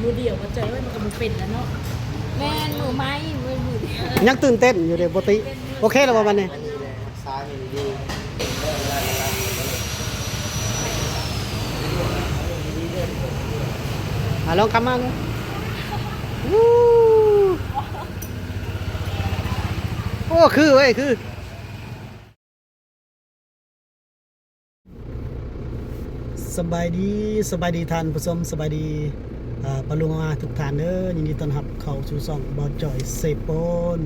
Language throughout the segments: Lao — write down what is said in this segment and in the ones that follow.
ຜູ້ດຽວກໍເຈີມັນກໍບໍ່ເປັນແລ້ວເນາະ. ແມ່ນ ມືໃໝ່ ມື ມືດຽວ ຍັງຕື່ນເຕັ້ນຢູ່ເດ້ ບໍ່ຕິ. ໂອເຄແລ້ວບໍ່ບັດນີ້? ອ່າ ລອງຂັບມາເນາະ. ໂອ້ ຄືເວີຍ ຄື. ສະບາຍດີ ສະບາຍດີທ່ານຜູ້ຊົມ ສະບາຍດີ ອ່າ ປ້າລຸງອາທຸກທ່ານເດີ. ຍິນດີຕ້ອນຮັບເຂົ້າສູ່ຊ່ອງບ່າວຈ່ອຍເຊໂປນ.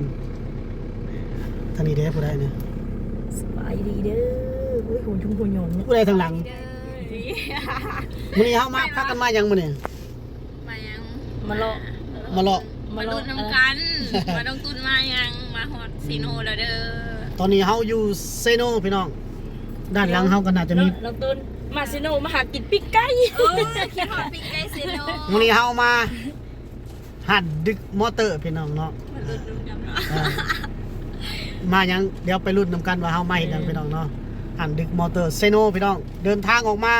ທາງນີ້ເດ້ ຜູ້ໃດນີ້? ສະບາຍດີເດີ. ໂອ້ຍ ຫົວຍຸງຫົວຍອງເນາະ. ຜູ້ໃດທາງຫຼັງ? ມື້ນີ້ເຮົາມາ ພາກັນມາຫຍັງມື້ນີ້? ມາຫຍັງ? ມາເລາະ ມາເລາະ ມາເລາະ ມາລຸ້ນນຳກັນ ມາລົງທຶນມາຫຍັງ ມາຮອດເຊໂນແລ້ວເດີ. ຕອນນີ້ເຮົາຢູ່ເຊໂນພີ່ນ້ອງ. ດ້ານຫຼັງເຮົາກໍໜ້າຈະມີ ນ້ອງ ນ້ອງຕຸນ ມາເຊໂນ ມາຫາກິນປີ້ງໄກ່. ໂອ້ຍ ຄິດຮອດປີ້ງໄກ່ເຊໂນ. ມື້ນີ້ເຮົາມາຮ້ານດຶກມໍເຕີພີ່ນ້ອງເນາະ. ມາລຸ້ນນຳກັນເນາະ. ເອີ ມາຫຍັງ ດຽວໄປລຸ້ນນຳກັນວ່າເຮົາມາເຮັດຫຍັງ ເອີ ພີ່ນ້ອງເນາະ. ຮ້ານດຶກມໍເຕີເຊໂນພີ່ນ້ອງ ເດີນທາງອອກມາ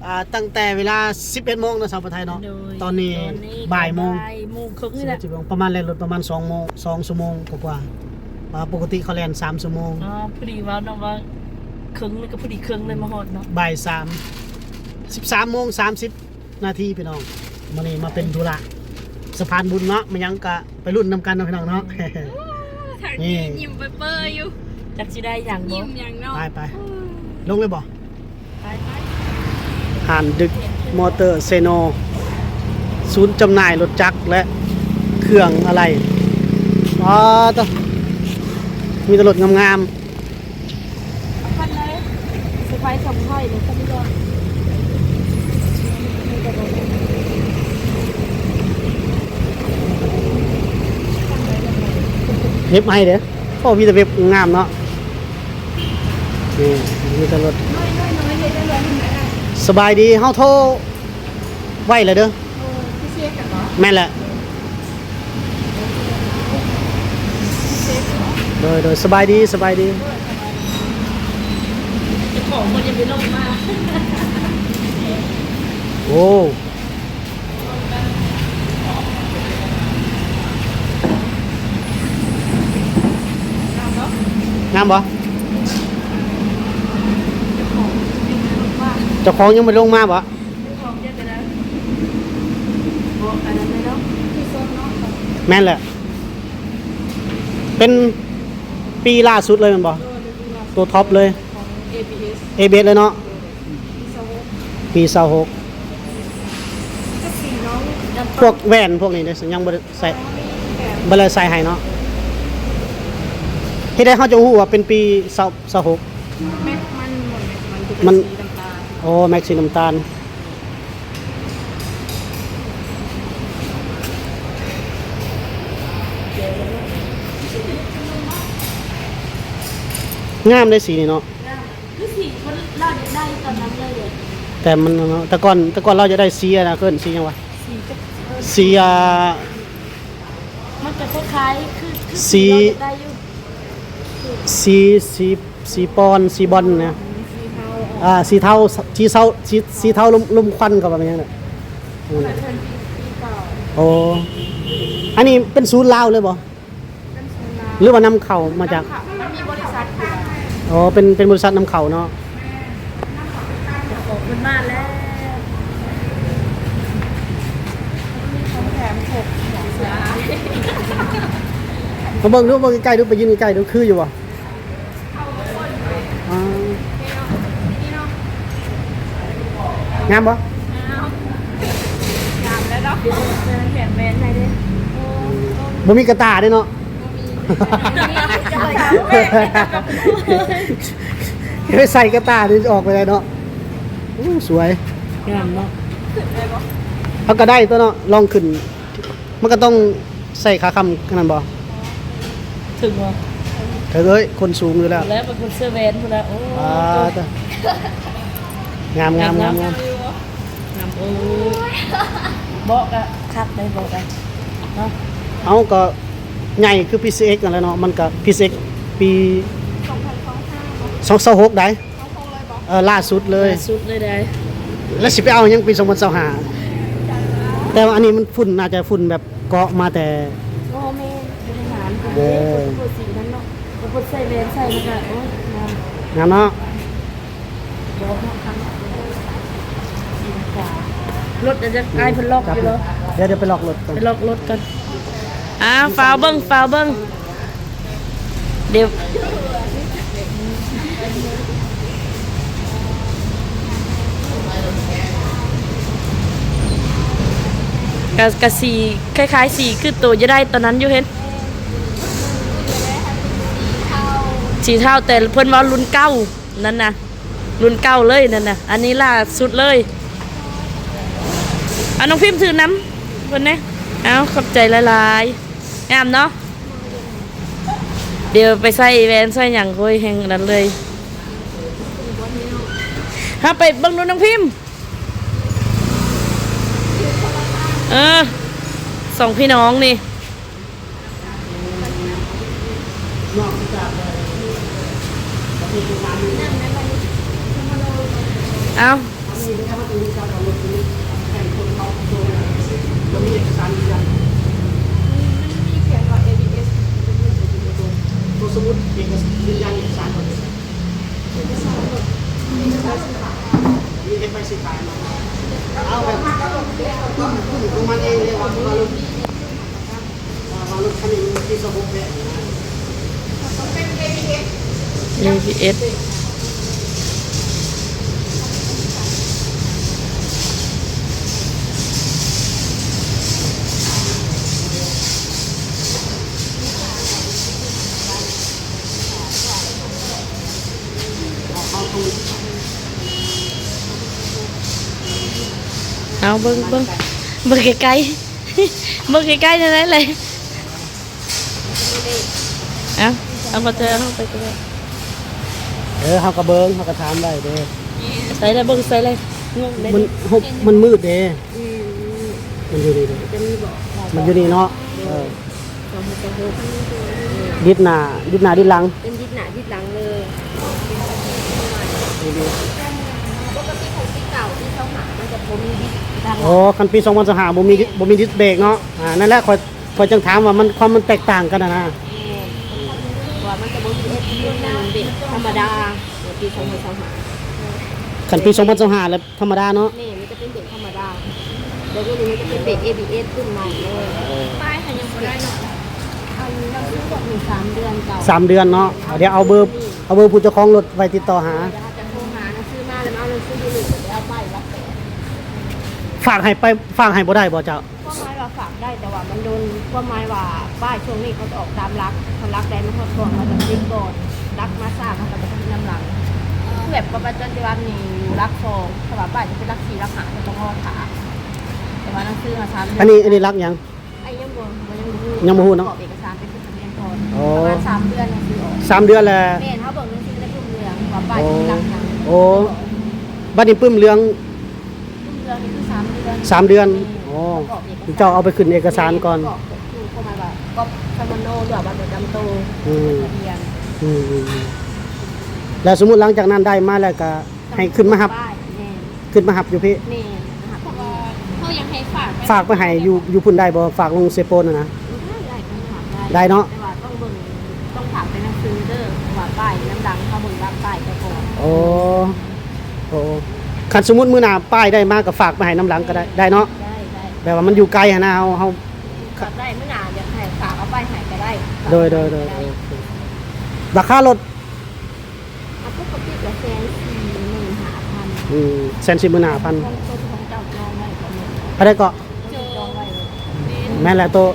ອ່າ ຕັ້ງແຕ່ເວລາສິບເອັດໂມງເນາະ ສາວປະໄທເນາະ. ໂດຍ ຕອນນີ້ ຕອນນີ້ ບ່າຍໂມງ ບ່າຍໂມງເຄິ່ງນີ້ແຫຼະ ປະມານແລ່ນລົດປະມານສອງໂມງ ສອງຊົ່ວໂມງກວ່າໆ. ອ່າ ປົກກະຕິເຂົາແລ່ນສາມຊົ່ວໂມງ. ອໍ ພໍດີເວົ້າເນາະວ່າເຄິ່ງນີ້ກໍພໍດີເຄິ່ງເລີຍ ມາຮອດເນາະ. ບ່າຍສາມ ສິບສາມໂມງສາມສິບນາທີພີ່ນ້ອງ. ມື້ນີ້ມາເປັນທຸລະສະພານບຸນເນາະ ມາຫຍັງກະໄປລຸ້ນນຳກັນເນາະພີ່ນ້ອງເນາະ. ໂອ້ ທາງນີ້ຍິ້ມເປີຍໆຢູ່ ຈັກຊິໄດ້ຫຍັງບໍ່ ຍິ້ມຫຍັງເນາະ. ໄປໆ ລົງເລີຍບໍ່? ຮ້ານດຶກມໍເຕີເຊໂນ ສູນຈຳໜ່າຍລົດຈັກ ແລະ ເຄື່ອງອາໄຫຼ່. ອໍ ຕະ ມີແຕ່ລົດງາມໆ. ເອົາຄັນໃດ? ສະໄພສອງຮ້ອຍນີ້ ຄັນນີ້ກໍ ເວັບໃໝ່ເດ້. ໂອ້ ມີແຕ່ເວັບງາມເນາະ. ນີ້ ມີແຕ່ລົດ. ສະບາຍດີ ເຮົາໂທໄວ້ແລ້ວເດີ. ໂອ້ ພິເສດກັນເນາະ. ແມ່ນແຫຼະ. ໂດຍ ໂດຍ ສະບາຍດີ ສະບາຍດີ. ເຈົ້າຂອງເພິ່ນຍັງບໍ່ລົງມາ. ໂອ້ ງາມບໍ່? ເຈົ້າຂອງຍັງບໍ່ລົງມາບໍ່? ແມ່ນແຫຼະ ເປັນປີລ່າສຸດເລີຍແມ່ນບໍ່? ໂຕທັອບເລີຍ ເອບີເອສ ເອບີເອສເລີຍເນາະ. ປີຊາວຫົກ ພວກແວ່ນພວກນີ້ເດ້ ຍັງບໍ່ໄດ້ໃສ່ ບໍ່ໄດ້ໃສ່ໃຫ້ເນາະ. ເຮັດໃດເຮົາຈະຮູ້ວ່າເປັນປີຊາວ ຊາວຫົກ? ແມັກມັນ ມັນ ມັນ ມັນ ອໍ ແມັກສີນ້ຳຕານ. ງາມເດ້ສີນີ້ເນາະ. ງາມ ຄືສີຄົນລາວຢາກໄດ້ຕອນນັ້ນເລີຍ. ແຕ່ມັນເນາະ ແຕ່ກ່ອນ ແຕ່ກ່ອນລາວຢາກໄດ້ສີອັນນັ້ນ ເອີ້ນສີຫຍັງວະ? ສີຈັກ ສີ ອ່າ ມັນຈະຄ້າຍໆ ຄື ຄືສີ ສີລາວຢາກໄດ້ຢູ່ ສີ ສີ ສີປອນ ສີບອນນະ. ສີເທົາ ອ່າ ສີເທົາ ສີເທົາ ສີ ສີເທົາລົມ ລົມຄວັນ ເຂົາວ່າແມ່ນຫຍັງນະ? ອືມ ໂອ້ ອັນນີ້ເປັນສູດລາວເລີຍບໍ່? ເປັນສູດລາວ ຫຼືວ່ານຳເຂົ້າມາຈາກ ນຳເຂົ້າ ມັນມີບໍລິສັດຢູ່. ອໍ ເປັນ ເປັນບໍລິສັດນຳເຂົ້າເນາະ. ແມ່ນ ນຳເຂົ້າ ເຈົ້າຂອງເພິ່ນມາແລ້ວ ມີຂອງແຖມຄົບ. ມາເບິ່ງດູ ເບິ່ງໃກ້ໆດູ ໄປຢືນໃກ້ໆດູ ຄືຢູ່ບໍ່? ອ່າ ງາມບໍ່? ງາມ ງາມແລ້ວເນາະ. ເອີ ແຂນແບນໃຫ້ເດ້. ໂອ້ ບໍ່ມີກະຕ່າເດ້ເນາະ. ບໍ່ມີ ໄປໃສ່ກະຕ່ານີ້ອອກໄປໄດ້ເນາະ. ໂອ້ ສວຍ ງາມເນາະ. ເຮົາກໍໄດ້ຕົວະເນາະ ລອງຂຶ້ນ. ມັນກໍຕ້ອງໃສ່ຂາຄ້ຳອັນນັ້ນບໍ່? ເຖິງບໍ່? ເຖິງເອີຍ ຄົນສູງຢູ່ແລ້ວ. ແລ້ວເປັນຄົນເສື້ອແວ່ນພຸ້ນນະ. ໂອ້ ອ່າ ໂຕ ຕະ ງາມ ງາມ ງາມ ງາມ ງາມ. ໂອ້ ເບາະກະຄັກໄດ໋ ເບາະກະເນາະ. ເອົາ ກໍໃຫຍ່ຄືພີຊີເອັກນັ້ນແຫຼະເນາະ. ມັນກະພີຊີເອັກປີ ສອງພັນຊາວຫ້າ ເນາະ ສອງພັນຊາວຫົກໄດ໋. ເອີ ລ່າສຸດເລີຍ ລ່າສຸດເລີຍໄດ໋. ແລ້ວຊິໄປເອົາຫຍັງປີສອງພັນຊາວຫ້າ? ຈັກວ່າ ແຕ່ວ່າອັນນີ້ມັນຝຸ່ນ ໜ້າຈະຝຸ່ນແບບເກາະມາແຕ່ ໂອ້ ແມ່ນ ບໍລິຫານ ເອີ ເພິ່ນບໍ່ສີນັ້ນເນາະ ເພິ່ນໃສ່ແວ່ນໃສ່ ມັນກະ ໂອ້ຍ ງາມ ງາມເນາະ ບໍ່ເນາະ ຄັນ ສີຟ້າ ລົດ ດຽວອ້າຍເພິ່ນລັອກຢູ່ເນາະ ດຽວ ດຽວໄປລັອກລົດກ່ອນ ໄປລັອກລົດກ່ອນ ອ້າວ ຟ້າວເບິ່ງ ຟ້າວເບິ່ງ ດຽວ ກະ ກະສີຄ້າຍໆ ສີຄືໂຕຢາກໄດ້ຕອນນັ້ນຢູ່ ເຫັນ ສີເທົາ ແຕ່ເພິ່ນວ່າລຸ້ນເກົ່ານັ້ນນະ ລຸ້ນເກົ່າເລີຍນັ້ນນະ ອັນນີ້ລ່າສຸດເລີຍ ເອົາ ນ້ອງພິມຖືນຳເພິ່ນແດ່ ເອົາ ຂອບໃຈຫຼາຍໆ ງາມເນາະ. ດຽວໄປໃສ່ແວ່ນໃສ່ຫຍັງ ໂອ້ຍ ແຮງອັນນັ້ນເລີຍ ເຮົາໄປເບິ່ງດູນ້ອງພິມ ເອີ ສອງພີ່ນ້ອງນີ້ ເອົ້າ ມັນມີແຄ່ວ່າ ເອບີເອສ ຕົວສະໝຸດເອກະສານ ຢືນຢັນເອກະສານ ເອກະສານລົດ ເອກະສານ ມີເຮັດໃບຊື້ຂາຍເນາະ ເອົາແບບ ລງມາເອງເລີຍວ່າ ວ່າລົດ ວ່າລົດຄັນນີ້ມັນປີຊາວຫົກແລ້ວນະ ເອບີເອສ ເອົາເບິ່ງ ເບິ່ງ ເບິ່ງໃກ້ໆ ເບິ່ງໃກ້ໆ ນັ້ນແຫຼະ ເອົາ ເອົາ ບໍ່ເຈີ ເຮົາໄປກໍໄດ້ ເອີ ເຮົາກໍເບິ່ງ ເຮົາກໍຖາມໄດ້ເດ້ ໃສ່ໄດ້ ເບິ່ງໃສ່ໄດ້ ງງເດ້ ມັນ ມັນມືດເດ້ ອືມ ມັນຢູ່ນີ້ເດ້ ມັນຈະມີບອກ ມັນຢູ່ນີ້ເນາະ ເອີ ສອງພັນຊາວຫົກ ດິດໜ້າ ດິດໜ້າດິດຫຼັງ ເປັນດິດໜ້າດິດຫຼັງເລີຍ ປົກກະຕິຂອງປີເກົ່າ ປີຊາວຫ້າ ມັນຈະບໍ່ມີດິດຫຼັງ ອໍ ຄັນປີສອງພັນຊາວຫ້າ ບໍ່ມີດິດ ບໍ່ມີດິດເບຣກເນາະ ອ່າ ນັ້ນແຫຼະ ຂ້ອຍ ຂ້ອຍຈຶ່ງຖາມວ່າມັນ ຄວາມມັນແຕກຕ່າງກັນຫັ້ນນະ ແມ່ນ ເພາະວ່າມັນຈະບໍ່ມີເອສ ເບຣກທຳມະດາ ປີສອງພັນຊາວຫ້າ ຄັນປີສອງພັນຊາວຫ້າ ແລ້ວທຳມະດາເນາະ ແມ່ນ ມັນຈະເປັນເບຣກທຳມະດາ ແລ້ວດຽວນີ້ມັນຈະເປັນເບຣກເອບີເອສ ລຸ້ນໃໝ່ເລີຍ ປ້າຍຫາຍັງບໍ່ໄດ້ເນາະ ອັນນັ້ນຄືບອກມີສາມເດືອນເຈົ້າ ສາມເດືອນເນາະ ດຽວເອົາເບີ ເອົາເບີຜູ້ເຈົ້າຂອງລົດໄວ້ຕິດຕໍ່ຫາ ດຽວເຮົາຈະໂທຫາ ໜັງສືມາແລ້ວມາເອົາໜັງສືຢູ່ນີ້ ໄປເອົາປ້າຍລັບແປດ ຝາກໃຫ້ໄປ ຝາກໃຫ້ບໍ່ໄດ້ບໍ່ເຈົ້າ? ຄວາມໝາຍວ່າຝາກໄດ້ ແຕ່ວ່າມັນດົນ ຄວາມໝາຍວ່າປ້າຍຊ່ວງນີ້ເຂົາຈະອອກຕາມຫຼັກ ຄັນຫຼັກໃດມັນຮອດກ່ອນ ເຮົາຕ້ອງຕິດກ່ອນ ຫຼັກມາຊ້າ ເຮົາກໍຈະຕິດນຳຫຼັງ ຄືແບບປັດຈຸບັນນີ້ຢູ່ຫຼັກສອງ ຖ້າວ່າປ້າຍຈະເປັນຫຼັກສີ່ ຫຼັກຫ້າ ເຮົາຕ້ອງລໍຖ້າ ແຕ່ວ່າໜັງສືເຮົາສາມເດືອນ ອັນນີ້ ອັນນີ້ຫຼັກຫຍັງ? ອັນນີ້ຍັງບໍ່ ຍັງບໍ່ຮູ້ ຍັງບໍ່ຮູ້ເນາະ ປະກອບເອກະສານເປັນ ອໍ ປະມານສາມເດືອນໜັງສືອອກ ສາມເດືອນແລ້ວ ແມ່ນ ເຮົາເບິ່ງໜັງສືໃນປຶ້ມເຫຼືອງວ່າປ້າຍເປັນຫຼັກຫຍັງ ໂອ້ ບັດນີ້ປຶ້ມເຫຼືອງ ປຶ້ມເຫຼືອງນີ້ຄືສາມເດືອນ ສາມເດືອນ ແມ່ນ ອໍ ປະກອບເອກະສານ ເຈົ້າເອົາໄປຂຶ້ນເອກະສານກ່ອນ ປະກອບ ຄືຄວາມໝາຍວ່າກອບສຳມະໂນ ຫຼືວ່າບັດປະຈຳໂຕ ອືມ ເປັນທະບຽນ ອືມ ອືມ ອືມ ແລ້ວສົມມຸດຫຼັງຈາກນັ້ນໄດ້ມາແລ້ວກະ ໃຫ້ຂຶ້ນມາຮັບ ປ້າຍ ແມ່ນ ຂຶ້ນມາຮັບຢູ່ພີ້ ແມ່ນ ມາຮັບ ເພາະວ່າເຮົາຢາກໃຫ້ຝາກ ຝາກໄປໃຫ້ຢູ່ ຢູ່ພຸ້ນໄດ້ບໍ່? ຝາກລົງເຊໂປນຫັ້ນນະ ໄດ້ ໄດ້ ໄດ້ເນາະ ແຕ່ວ່າຕ້ອງເບິ່ງ ຕ້ອງຝາກແຕ່ໜັງສືເດີ ເພາະວ່າປ້າຍນຳຫຼັງ ເຮົາເບິ່ງຫຼັງປ້າຍໄປກ່ອນ ໂອ້ ໂອ້ ຄັນສົມມຸດມື້ໜ້າປ້າຍໄດ້ມາກໍຝາກໄປໃຫ້ນຳຫຼັງກໍໄດ້ ໄດ້ເນາະ ໄດ້ ໄດ້ ແບບວ່າມັນຢູ່ໄກຫັ້ນນະ ເຮົາ ເຮົາ ຝາກໄດ້ ມື້ໜ້າຢາກໃຫ້ຝາກເອົາປ້າຍໃຫ້ກໍໄດ້ ໂດຍ ໂດຍ ໂດຍ ໂອເຄ ລາຄາລົດ ອ່າ ປົກກະຕິກໍແສນສີ່ໝື່ນຫ້າພັນ ອືມ ແສນສີ່ໝື່ນຫ້າພັນ ຂອງ ຂອງເຈົ້າຈອງໄວ້ບໍ່? ເທົ່າໃດເກາະ? ຈອງໄວ້ ແມ່ນແຫຼະໂຕ ອືມ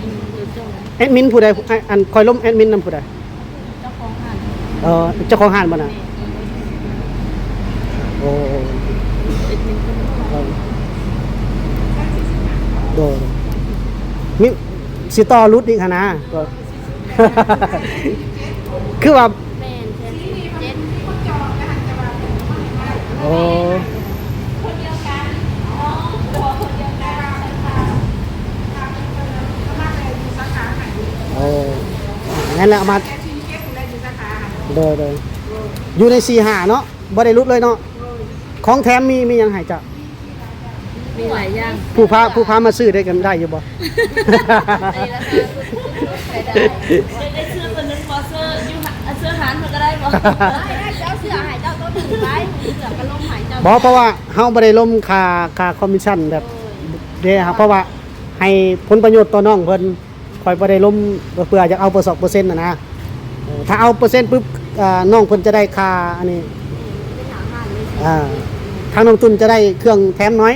ແອດມິນຜູ້ໃດ? ອັນ ອັນ ຂ້ອຍລົມແອດມິນນຳຜູ້ໃດ? ເຈົ້າຂອງຮ້ານ ເອີ ເຈົ້າຂອງຮ້ານບໍ່ນະ? ແມ່ນ ໂອ້ ແອດມິນເພິ່ນ ເອີ ໂດຍ ມີ ຊິຕໍ່ຫຼຸດອີກຫັ້ນນະ ກໍ ຄືວ່າ ແມ່ນ ແສນສີ່ສິບເຈັດ ໂອ້ ໂອ້ ນັ້ນແຫຼະ ເອົາມາ ໂດຍ ໂດຍ ຢູ່ໃນສີ່ຫ້າເນາະ ບໍ່ໄດ້ຫຼຸດເລີຍເນາະ ຂອງແຖມມີ ມີຫຍັງໃຫ້ເຈົ້າ? ມີຫຼາຍຢ່າງ ຜູ້ພາ ຜູ້ພາມາຊື້ໄດ້ກັນ ໄດ້ຢູ່ບໍ່? ໄດ້ລາຄາ ໄດ້ ໄດ້ເສື້ອຕົວໜຶ່ງບໍ່? ເສື້ອຢູ່ ເສື້ອຮ້ານເພິ່ນກໍໄດ້ບໍ່? ໄດ້ ໄດ້ ເອົາເສື້ອໃຫ້ເຈົ້າຕົວໜຶ່ງໄປ ເສື້ອກັບລົມໃຫ້ເຈົ້າ. ບໍ່ ເພາະວ່າເຮົາບໍ່ໄດ້ລົມຄ່າ ຄ່າຄອມມິດຊັນແບບ ໂດຍ ເດ້ ເພາະວ່າໃຫ້ຜົນປະໂຫຍດຕໍ່ນ້ອງເພິ່ນ. ຂ້ອຍບໍ່ໄດ້ລົມເພື່ອຢາກເອົາເປີສອກເປີເຊັນຫັ້ນນະ. ເອີ ຖ້າເອົາເປີເຊັນປຶບ ອ່າ ນ້ອງເພິ່ນຈະໄດ້ຄ່າອັນນີ້ ອ່າ ທາງນ້ອງຕຸ່ນຈະໄດ້ເຄື່ອງແຖມໜ້ອຍ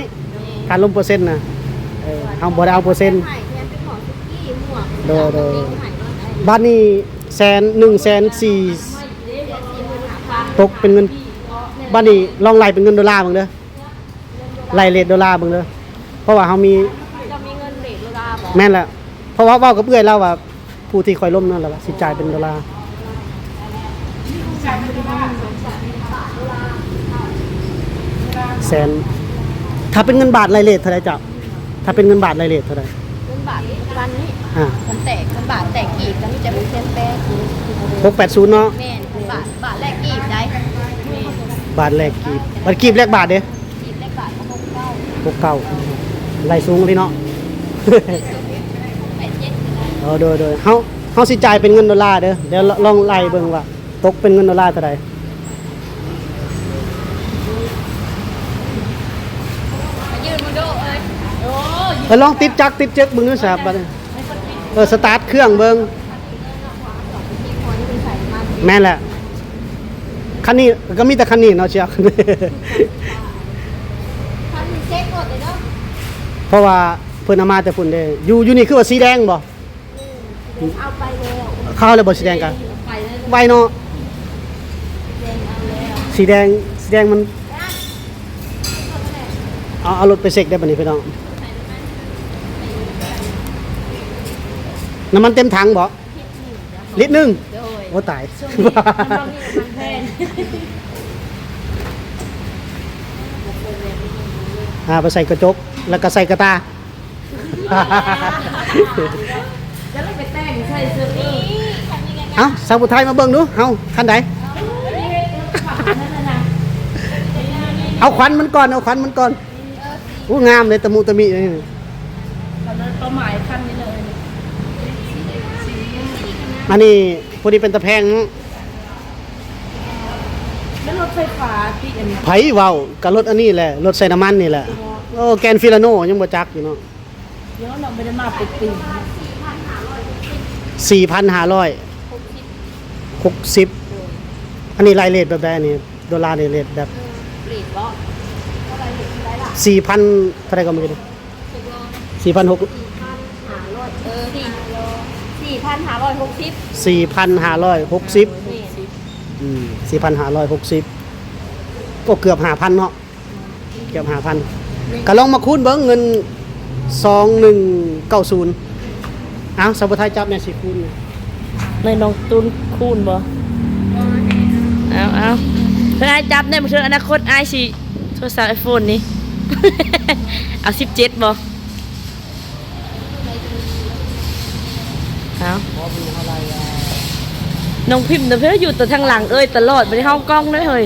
ຖ້າລົມເປີເຊັນນະ. ເອີ ເຮົາບໍ່ໄດ້ເອົາເປີເຊັນ. ໂດຍ ໂດຍ. ບາດນີ້ແສນ ໜຶ່ງແສນສີ່ ຕົກເປັນເງິນ ບາດນີ້ລອງໄລ່ເປັນເງິນໂດລາເບິ່ງເດີ. ໄລ່ເຣດໂດລາເບິ່ງເດີ ເພາະວ່າເຮົາມີ ເຈົ້າມີເງິນເຣດໂດລາບໍ່? ແມ່ນແຫຼະ ເພາະວ່າເວົ້າກັບເອື້ອຍລາວວ່າ ຜູ້ທີ່ຂ້ອຍລົມນັ້ນລະວ່າຊິຈ່າຍເປັນໂດລາ ແສນ. ຖ້າເປັນເງິນບາດໄລ່ເຣດເທົ່າໃດເຈົ້າ? ຖ້າເປັນເງິນບາດໄລ່ເຣດເທົ່າໃດ? ເງິນບາດປັດຈຸບັນນີ້ ອ່າ ຄັນແຕກ ຄັນບາດແຕກກີບກໍມີແຕ່ຫົກແສນແປດ ຫົກແປດສູນເນາະ. ແມ່ນ ເປັນບາດ ບາດແລກກີບໄດ໋. ບາດແລກກີບ ບາດກີບແລກບາດເດ້? ກີບແລກບາດກໍຫົກເກົ້າ ຫົກເກົ້າ ໄລ່ສູງເລີຍເນາະ. ແປດເຈັດກໍໄດ້. ເອີ ໂດຍ ໂດຍ. ເຮົາ ເຮົາຊິຈ່າຍເປັນເງິນໂດລາເດີ ດຽວລອງໄລ່ເບິ່ງວ່າຕົກເປັນເງິນໂດລາເທົ່າໃດ. ມາຢືນເບິ່ງດູເອີຍ. ໂອ້ຍ ເອີ ລອງຕິດຈັກຕິດເຈິກເບິ່ງດູຊະ ບັດນີ້. ເອີ ສະຕາດເຄື່ອງເບິ່ງ. ແມ່ນແຫຼະ ຄັນນີ້ກໍມີແຕ່ຄັນນີ້ເນາະ ເຊຍ. ຄັນນີ້ເຊັກໂລດເດີ ເພາະວ່າເພິ່ນເອົາມາແຕ່ພຸ້ນເດ້. ຢູ່ ຢູ່ນີ້ຄືວ່າສີແດງບໍ່? ເອົາໄປແລ້ວ ເຂົາເອົາແລ້ວບໍ່? ສີແດງກະໄວເນາະ. ສີແດງ ສີແດງມັນ ເອົາ ເອົາລົດໄປເຊັກໄດ້ບັດນີ້ພີ່ນ້ອງ. ນ້ຳມັນເຕັມຖັງບໍ່? ລິດໜຶ່ງ. ໂດຍ. ໂອ້ ຕາຍ. ຊ່ວງນີ້ນ້ຳມັນນີ້ກຳລັງແພງ. ອ່າ ໄປໃສ່ກະຈົກ ແລ້ວກໍໃສ່ກະຕ່າ. ຈະໄດ້ໄປແຕ່ງໃສ່ເສື້ອນີ້. ເອົ້າ ສາວຜູ້ໄທມາເບິ່ງດູ ເຮົາຄັນໃດ? ເອົາຂວັນມັນກ່ອນ ເອົາຂວັນມັນກ່ອນ. ໂອ້ ງາມເດ້ ຕະມຸຕະມິ. ເປົ້າໝາຍຄັນນີ້ເລີຍ. ອັນນີ້ຜູ້ນີ້ເປັນຕາແພງເນາະ. ແລ້ວລົດໄຟຟ້າຕິ ອັນນີ້ ໃຜເວົ້າ? ກະລົດອັນນີ້ແຫຼະ ລົດໃສ່ນ້ຳມັນນີ້ແຫຼະ. ໂອ້ ແກນຟີລາໂນຍັງບໍ່ຈັກຢູ່ເນາະ. ເດີ ເຮົາບໍ່ໄດ້ມາເປັນປີ. ສີ່ພັນຫ້າຮ້ອຍຫົກສິບ. ອັນນີ້ໄລ່ເຣດແບບໃດ? ອັນນີ້ໂດລາໄລ່ເຣດແບບ ເອີ ເຣດບໍ່? ເທົ່າໃດ ເຣດເທົ່າໃດລະ? ສີ່ພັນເທົ່າໃດກໍມື້ກີ້ນີ້? ສີ່ພັນຫົກ ສີ່ພັນຫ້າຮ້ອຍ ເອີ ສີ່ ສີ່ພັນຫ້າຮ້ອຍຫົກສິບ. ສີ່ພັນຫ້າຮ້ອຍຫົກສິບ. ແມ່ນ ອືມ ສີ່ພັນຫ້າຮ້ອຍຫົກສິບ ກໍເກືອບຫ້າພັນເນາະ. ເກືອບຫ້າພັນ ກໍລອງມາຄູນເບິ່ງເງິນສອງໜຶ່ງເກົ້າສູນ. ເອົາ ສາວຜູ້ໄທຈັບແດ່ ຊິຄູນ ໃຫ້ນ້ອງຕຸ່ນຄູນບໍ່? ເອົາ ເອົາ ເພິ່ນໃຫ້ຈັບແດ່ ເທື່ອອະນາຄົດອ້າຍຊິໂທລະສັບໄອໂຟນນີ້ ເອົາສິບເຈັດບໍ່? ເອົາ ນ້ອງພິມນະເພິ່ນຢູ່ແຕ່ທາງຫຼັງເອີຍຕະຫຼອດ ບໍ່ໄດ້ເຮົາກ້ອງເລີຍເຮີ້ຍ.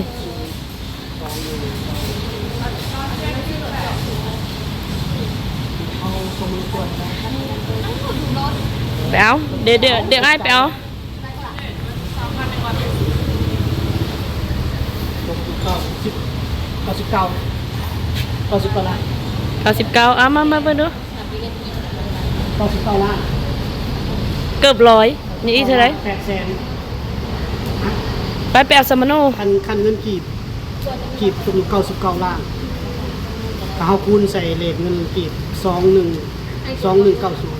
ໄປເອົາ ດຽວ ດຽວ ດຽວອ້າຍໄປເອົາ. ເກົ້າສິບເກົ້າ ເກົ້າສິບເກົ້າລ້ານ ເກົ້າສິບເກົ້າ. ເອົາ ມາ ມາເບິ່ງດູ. ເກົ້າສິບເກົ້າລ້ານ ເກືອບຮ້ອຍ. ນີ້ອີກເທົ່າໃດ? ແປດແສນ. ໄປ ໄປເອົາສຳມະໂນ. ຄັນ ຄັນເງິນກີບ ກີບຕົກຢູ່ເກົ້າສິບເກົ້າລ້ານ ຖ້າເຮົາຄູນໃສ່ເລດເງິນກີບ ສອງໜຶ່ງ ສອງໜຶ່ງເກົ້າສູນ.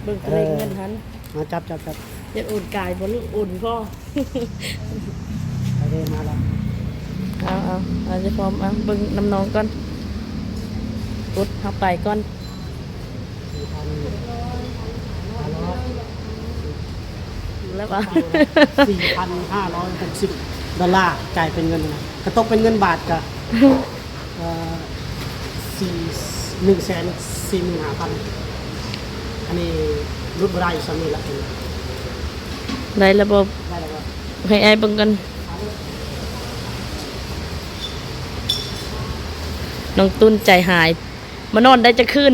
ເບິ່ງຕົວເລກເງິນຫັ້ນ. ມາຈັບ ຈັບ ຈັບ. ຢາກໂອນກາຍບໍ່ລູກ? ໂອນພໍ. ໄປເດ້ ມາແລ້ວ. ເອົາ ເອົາ ເອົາ ຈະພ້ອມ ເອົາ ເບິ່ງນຳນ້ອງກ່ອນ. ກົດເຮົາໄປກ່ອນ. ສີ່ພັນຫ້າຮ້ອຍ ແລ້ວວ່າ ສີ່ພັນຫ້າຮ້ອຍຫົກສິບໂດລາ ຈ່າຍເປັນເງິນນະ ກະຕົກເປັນເງິນບາດກະ ເອີ ສີ່ ໜຶ່ງແສນສີ່ໝື່ນຫ້າພັນ. ອັນນີ້ຫຼຸດບໍ່ໄດ້ ສ່ຳນີ້ລະ. ໄດ້ລະບໍ່? ໄດ້ລະບໍ່? ໃຫ້ອ້າຍເບິ່ງກ່ອນ. ນ້ອງຕຸນໃຈຫາຍ ມານອນໄດ້ຈັກຄືນ?